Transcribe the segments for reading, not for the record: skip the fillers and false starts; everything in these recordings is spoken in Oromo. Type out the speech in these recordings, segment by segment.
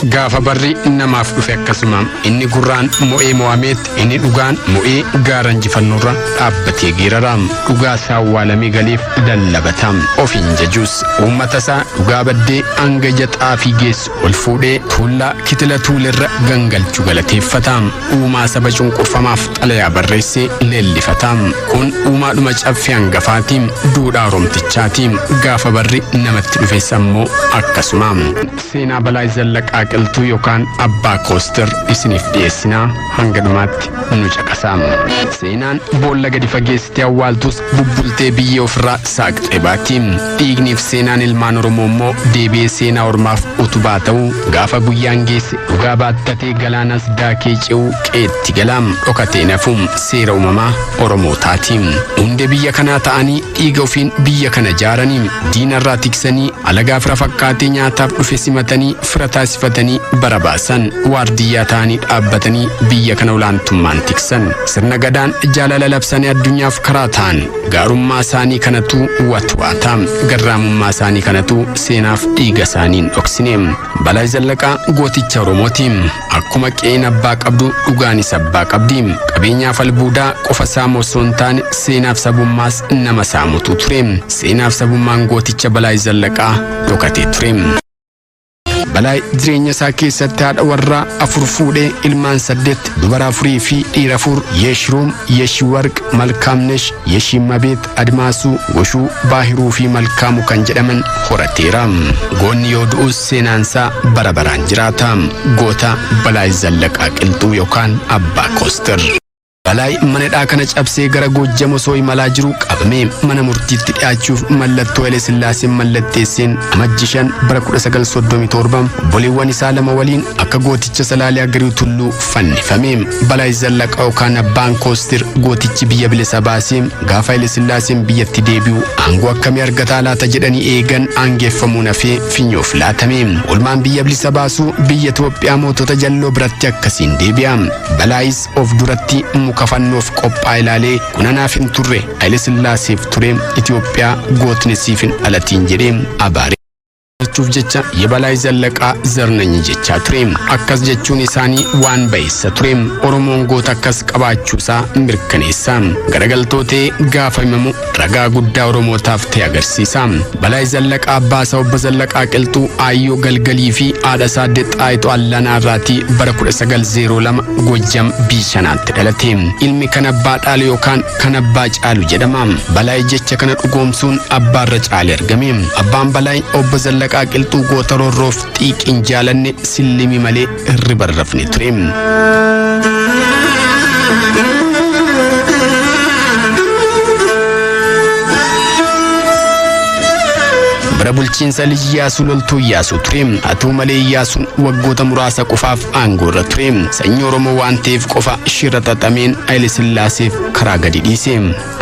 Gaafa barri namaaf dhufe akkasuma inni gurraan mo'ee mo'ameetti inni dhugaan mo'ee gaara injifannoorra dhaabbatee geerara. Dhugaa isaa awwaalamee galeef lallabata. Of hin jajus. Uummata isaa dhugaa baddee hanga ija xaafii geessu ol fuudhee tuullaa kitila tuulerra gangalchu galateeffata. Uumaa saba cunqurfamaaf xalayaa barreessee leellifata. Kun uumaadhuma caffee hangafaati. Duudhaa Oromtichaati. Gaafa barri namatti dhufes ammoo akkasuma. Seenaa Balaay Zallaqaa Qilxuu yookaan Abbaa Koostir isiniif dhiyeessinaa hanga dhumaatti nu caqasaa. Seenaan boolla gadi fageessitee awwaaltus bubbultee biyyee ofirraa saaqxee baati. Dhiigniif seenaan ilmaan Oromoo immoo deebi'ee seenaa ormaaf utubaa ta'u gaafa guyyaan geesse dhugaa baattatee galaanas daakee ce'uu qe'eetti gala. Dhokatee nafu seera uumamaa Oromootaati. Hundee biyya kanaa ta'anii dhiiga ofiin biyya kana jaaranii diinarraa tiksanii alagaa fira fakkaatee nyaataaf dhufe simatanii fira taasifatanii bara baasan waardiyyaa ta'anii dhaabbatanii biyya kana olaantummaan tiksan sirna gadaan jaalala labsanii addunyaaf karaa ta'an gaarummaa isaanii kanatu watwaata garraamummaa isaanii kanatu seenaaf dhiiga isaanii hin dhoksine. Balaay Zallaqaa gooticha Oromooti. Akkuma qe'een abbaa qabdu dhugaanis abbaa qabdi. Qabeenyaaf albuudaa qofa saamu osoo hin taane seenaaf sabummaas nama saamutu ture. Seenaaf sabummaan gooticha Balaay Zallaqaa dhokatee ture. Balaay jireenya isaa keessatti haadha warraa 4 fuudhee ilmaan 8 dubara 4 fi dhiira 4 Yeshiruum, Yeshiwarq, Malkaamnesh, Yeshiimmabeet, Admaasuu, Goshuu, Baahiruu fi Malkaamu kan jedhaman horateera. Goonni yoo du'us seenaansaa bara baraan jiraata. Goota Balaay Zallaqaa Qilxuu yookaan Abbaa Koostir. Balaay mana hidhaa kana cabsee gara Goojjam osoo imalaa jiru qabame mana murtiitti dhiyaachuuf mallattoo Haile Sillaaseen mallatteesseen Amajji 5 bara 1937 obboleewwan isaa lama waliin akka gooticha Salaalee Agariw Tulluu fannifame. Balaay Zallaqaa yookaan Abbaan Koostir gootichi biyya bilisa baasee gaafa Haile Sillaaseen biyyatti deebi'u aangoo akkamii argataa laata jedhanii eegan aangeeffamuun hafee finyoof laatame. Oolmaan biyya bilisa baasuu biyya Itoophiyaa mootota jalloo biratti akkasiin deebi'a. Balaayis of duratti muka fannoof qophaa'e ilaalee kun anaaf hin turre Haile Sillaaseef ture Itoophiyaa gootni siif hin dhalatiin jedhee abaare. Jechuuf jecha Yebalaay Zallaqaa Zarnanyi jechaa ture. Akkas jechuun isaanii waan ba'eessa ture. Oromoon goota akkas qabaachuusaa mirkaneessa. Garagaltoo ta'ee gaafa himamu ragaa guddaa Oromootaaf ta'e agarsiisa. Balaay Zallaqaa abbaa isaa obbo Zallaqaa Qilxuu Aayyoo Galgalii fi haadha isaa Aadde Xaayituu Allanaa irraatii bara 1902 Gojjam Biishanaatti dhalate. Ilmi kan abbaa dhaalu yookaan kan abbaa caalu jedhama. Balaay jecha kana dhugoomsuun abbaarra caale argame. Abbaan Balaay obbo Zallaqaa Qilxuu goota roorroof xiiqiin jaalanne sillimii malee hirriba hin rafne ture. Bara bulchiinsa Lij Iyyaasuu loltuu Iyyaasuu ture. Haa ta'u malee Iyyaasuun waggoota muraasa qofaaf aangoo irra ture. Sanyii Oromoo waan ta'eef qofa shira xaxameen Haile Sillaaseef karaa gadi dhiise.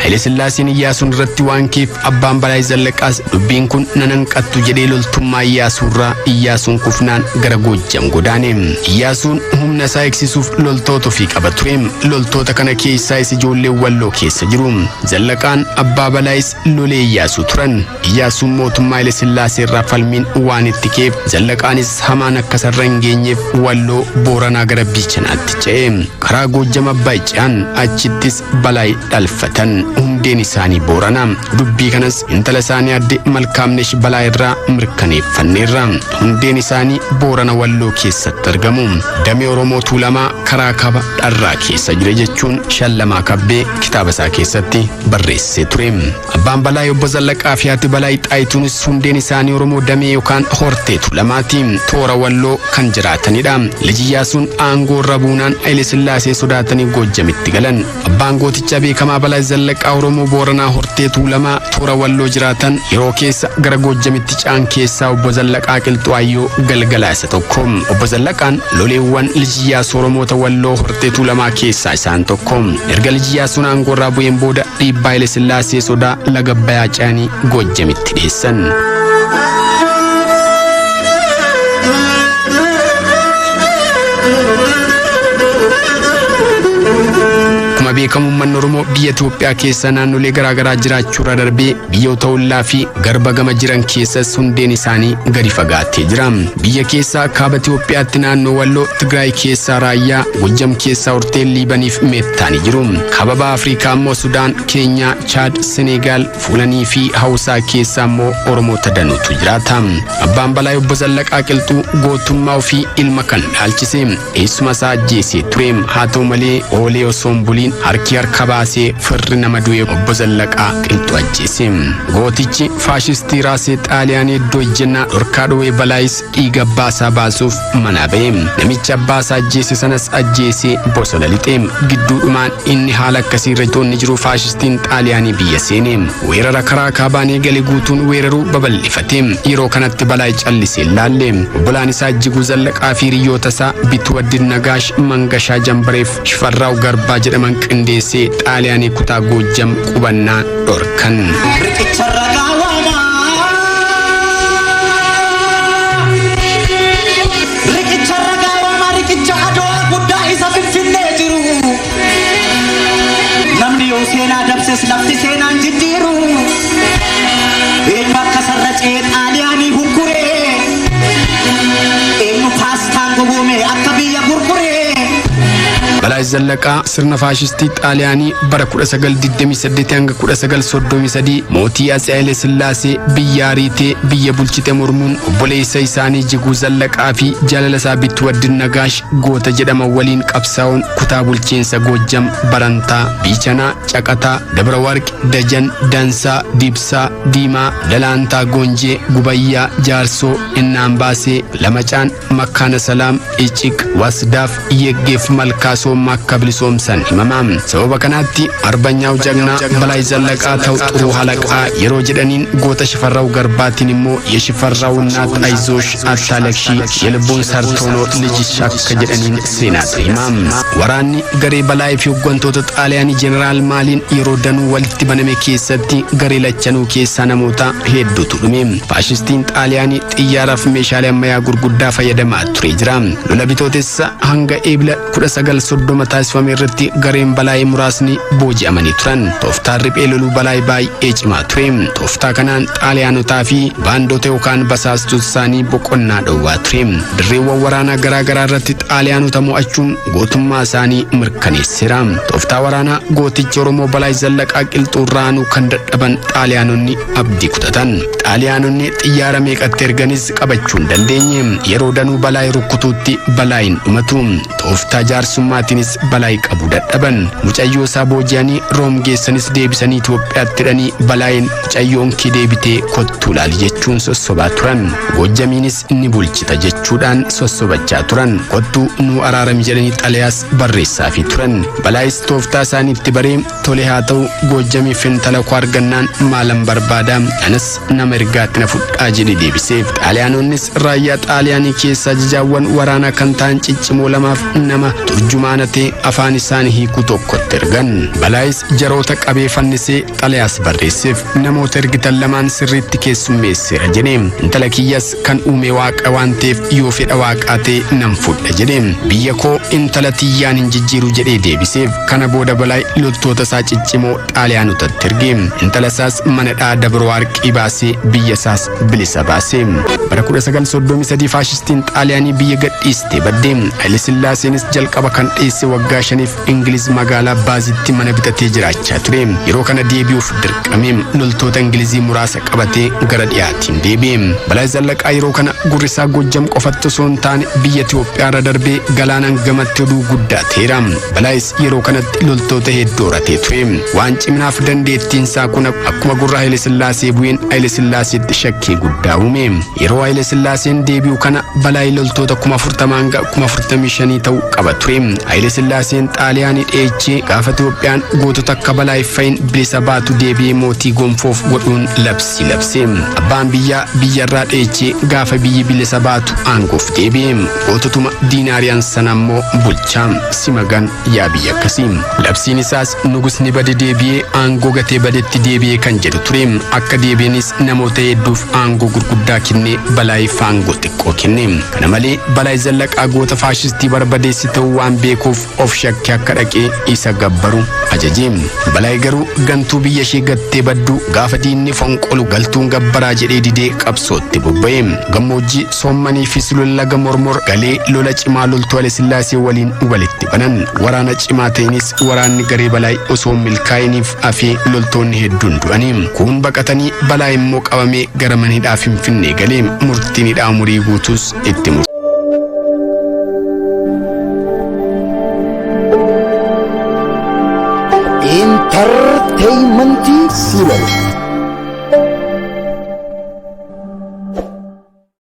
Haile Sillaaseen Iyyaasuun irratti waan ka'eef abbaan Balaay Zallaqaas dubbiin kun nan hanqattu jedhee loltummaa Iyyaasuu irraa Iyyaasuun kufnaan gara Goojjam godaane. Iyyaasuun humna isaa eegsisuuf loltoota ofii qaba ture. Loltoota kana keessaayis ijoolleen Walloo keessa jiru. Zallaqaan abbaa Balaayis lolee Iyyaasuu turan. Iyyaasuun mootummaa Haile Sillaasee irraa falmiin waan itti ka'eef Zallaqaanis hamaan akka isarra hin geenyeef Walloo Booranaa gara Biichanaatti ce'e. Karaa Goojjam Abbaay ce'an. Achittis Balaay dhalfatan. Hundeen isaanii Boorana. Dubbii kanas intala isaanii Aadde Malkaamnesh Balaay irraa mirkaneeffanneerra. Hundeen isaanii Boorana Walloo keessatti argamu. Damee Oromoo Tuulamaa karaa kaaba Dharraa keessa jira jechuun Shallamaa Kabbee kitaaba isaa keessatti barreessee ture. Abbaan Balaay Obbo Zallaqaa fi haati Balaay Xaayituunis hundeen isaanii Oromoo damee yookaan hortee Tuulamaati. Toora Walloo kan jiraatanidha. Lij Iyyaasuun aangoo irra buunaan Haile Sillaasee sodaatanii Goojjamitti galan. Abbaan gootichaa beekamaa Balaay Zallaqaa Oromoo Booranaa hortee Tuulamaa toora Walloo jiraatan yeroo keessa gara Goojjamitti ce'an keessaa Obbo Zallaqaa Qilxuu Aayyoo Galgalaa isa tokko. Obbo Zallaqaan loleewwan Lij Iyyaasuu Oromoota Walloo hortee Tuulamaa keessaa isaan tokko. Erga Lij Iyyaasuun aangoo irraa bu'een booda dhiibbaa Haile Sillaasee sodaa laga Abbayaa ce'anii Goojjamitti dheessan. Akkuma beekamu beekamu uummanni Oromoo biyya Itoophiyaa keessa naannolee garaagaraa jiraachuurra darbee biyyoota ollaa fi garba gama jiran keessas hundeen isaanii gadi fagaatee jira. Biyya keessaa kaaba Itoophiyaatti naannoo Walloo, Tigraay keessaa Raayyaa, Gojjam keessaa Horteen, Liibaniif Meettaani jiru. Kaaba baha Afrikaa immoo Sudaan, Keenyaa, Chaad, Senegaal, Fuulanii fi Hawusaa keessa immoo Oromoota danuutu jiraata. Abbaan Balaay Obbo Zallaqaa Qilxuu gootummaa ofii ilma kan dhaalchise eessuma isaa ajjeesee ture. Haa ta'u malee oolee osoo hin buliin harki harka baasee firri nama du'e Obbo Zallaqaa Qilxuu ajjeese. Gootichi faashistii raasee Xaaliyaanii iddoo ejjennaa dhorkaa dhowee Balaayis dhiiga abbaa isaa baasuuf manaa ba'e. Namicha abbaa isaa ajjeese sanas ajjeesee bosona lixe. Gidduudhumaan inni haala akkasii irra inni jiru faashistiin Xaaliyaanii biyya seene. Weerara karaa kaabaan eegale guutuun weeraruu babal'ifate. Yeroo kanatti Balaay callisee hin laalle. Obbolaan isaa Ijjiguu Zallaqaa fi hiriyoota isaa Bituu Addin Nagaash, Mangashaa Jambareef Shifarraaw Garbaa jedhaman qindeessee Xaaliyaanii kutaa Goojjam qubannaa dhorkan. Riqicha ragaa waamaa. Riqicha ragaa waamaa riqicha Adwaa guddaa isa Finfinnee jiru. Namni yoo seenaa dabses lafti seenaan jijjiiru. Eenyu akka sarracee Xaaliyaanii hugguree. Eenyu paastaan gogoome akka biyya gurguree. Balaay Zallaqaa sirna faashistii Xaaliyaanii bara 1928 hanga 1933 mootii Atse Haile Sillaasee biyya ariitee biyya bulchite mormuun obboleessa isaanii Jiguu Zallaqaa fi jaalala isaa Bitwaddin Nagaash goota jedhaman waliin qabsaa'uun kutaa bulchiinsa Goojjam, Barantaa, Biichanaa, Caqataa, Dabra Warqi, Dajan, Dansaa, Dibsaa, Diimaa, Dalaantaa, Goonjee, Gubayyaa, Jaarsoo, Innaambaasee, Lamacaan, Makkaana Salaam, Iciq, Wasdaaf, Yeggeef Malkaa Soommaa akka bilisoomsan himama. Sababa kanaatti Arbanyaaw Jagnaa Balaay Zallaqaa ta'u xuruu halaqaa yeroo jedhaniin goota Shifarraaw Garbaatiin immoo የሽፈራው እናት አይዞሽ አታለቅሺ የልቡን ሰርቶ ነው ልጅሽ akka jedhaniin seenaatu hima. Waraanni garee Balaayii fi hooggantoota Xaaliyaanii Jeneraal Maaliin yeroo danuu walitti baname keessatti garee lachanuu keessaa namoota hedduutu dhume. Faashistiin Xaaliyaanii xiyyaaraaf meeshaalee ammayyaa gurguddaa fayyadamaa ture jira. Lola Bitootessa hanga Eebila 1930 taasifame irratti gareen Balaayii muraasni booji'amanii turan. Tooftaan riphee loluu Balaayii baay'ee cimaa ture. Tooftaa kanaan Xaaliyaanotaa fi baandota yookaan basaastota isaanii boqonnaa dhowwaa ture. Dirreewwan waraanaa garaa garaa irratti Xaaliyaanota mo'achuun gootummaa isaanii mirkaneesseera. Tooftaa waraanaa gootichi Oromoo Balaay Zallaqaa Qilxuu irraa kan dadhaban Xaaliyaanonni abdii kutatan. Xaaliyaanonni xiyyaara meeqatti erganis qabachuu hin dandeenye. Yeroo danuu Balaay rukkutuutti Balaayin dhumatu. Tooftaa jaarsummaatiinis Balaay qabuu dadhaban. Mucayyoo isaa booji'anii Room geessanis deebisanii Itoophiyaatti hidhanii Balaayin mucayyoon kee deebitee kottuu laali jechuun sossobaa turan. Goojjamiinis ni bulchita jechuudhaan sossobachaa turan. Kottuu nu araarami jedhanii xalayaas barreessaafii turan. Balaayis tooftaa isaaniitti baree tole haa ta'u Goojjamiif intala koo argannaan maalan barbaada anas nama ergaatti na fudhaa jedhe deebiseef. Xaaliyaanonnis raayyaa Xaaliyaanii keessa ajajaawwan waraanaa kan ta'an ciccimoo lamaaf nama turjumaana ta'e afaan isaanii hiikuu tokkotti ergan. Balaayis jaroota qabee fannisee xalayaas barreesseef. Namoota ergitan lamaan sirriitti keessummeesseera jedhe. Intala kiyyas kan uume waaqa waan ta'eef yoo fedha waaqaa ta'e nan fudha jedhe. Biyya koo intala tiyyaan hin jijjiiru jedhee deebiseef. Kana booda Balaay loltoota isaa ciccimoo Xaaliyaanotatti erge. Intala isaas mana dhaa Dabra Warqii baasee biyya isaas bilisa baase. Bara 1933 faashistiin Xaaliyaanii biyya gadhiistee badde. Haile Sillaaseenis jalqaba kan dheesse waggaa 5f Ingiliz magaalaa Baazitti mana bitatee jiraachaa ture. Yeroo kana deebi'uuf dirqame. Loltoota Ingilizii muraasa qabatee gara dhiyaatiin deebi'e. Balaay Zallaqaa yeroo kana gurri isaa Goojjam qofatti osoo hin taane biyya Itoophiyaa irra darbee galaanaan gamatti oduu guddaa ta'eera. Balaayis yeroo kanatti loltoota hedduu horatee ture. Waan ciminaaf dandeettiin isaa kun akkuma gurra Haile Sillaasee bu'een Haile Sillaaseetti shakkii guddaa uume. Yeroo Haile Sillaaseen deebi'u kana Balaay loltoota 40,000 hanga 45,000 ta'u qaba ture. Haile Sillaaseen Xaaliyaanii dheechee gaafa Itoophiyaan gootota akka Balaay fayin bilisa baatu deebi'ee mootii gonfoof godhuun labsii labse. Abbaan biyyaa biyyarraa dheechee gaafa biyyi bilisa baatu aangoof deebi'e. Goototuma diinaariyaan sana immoo bulchaa. Simagan yaa biyya akkasii. Labsiin isaas nugusni bade deebi'ee aangoo gatee badetti deebi'ee kan jedhu ture. Akka deebi'anis namoota hedduuf aangoo gurguddaa kennee Balaayiif aangoo xiqqoo kenne. Kana malee Balaay Zallaqaa goota faashistii barbadeesse. barbadeessi ta'uu waan beekuuf of shakkee akka dhaqee isa gabbaru ajaje. Balaay garuu gantuu biyya ishee gattee baddu gaafa diinni fonqolu galtuun gabbaraa jedhee didee qabsootti bobba'e. Gammoojjii Soommanii fi sulula laga Mormor galee lola cimaa loltuu Hayilasillaasee waliin walitti banan. Waraana cimaa ta'eenis waraanni garee Balaay osoo milkaa'iniif hafee loltoonni hedduun du'anii. Kuun baqatanii Balaay immoo qabamee gara mana hidhaa Finfinnee galee murtiin hidhaa umurii guutuus itti murtaa'e. Entertainment Silal.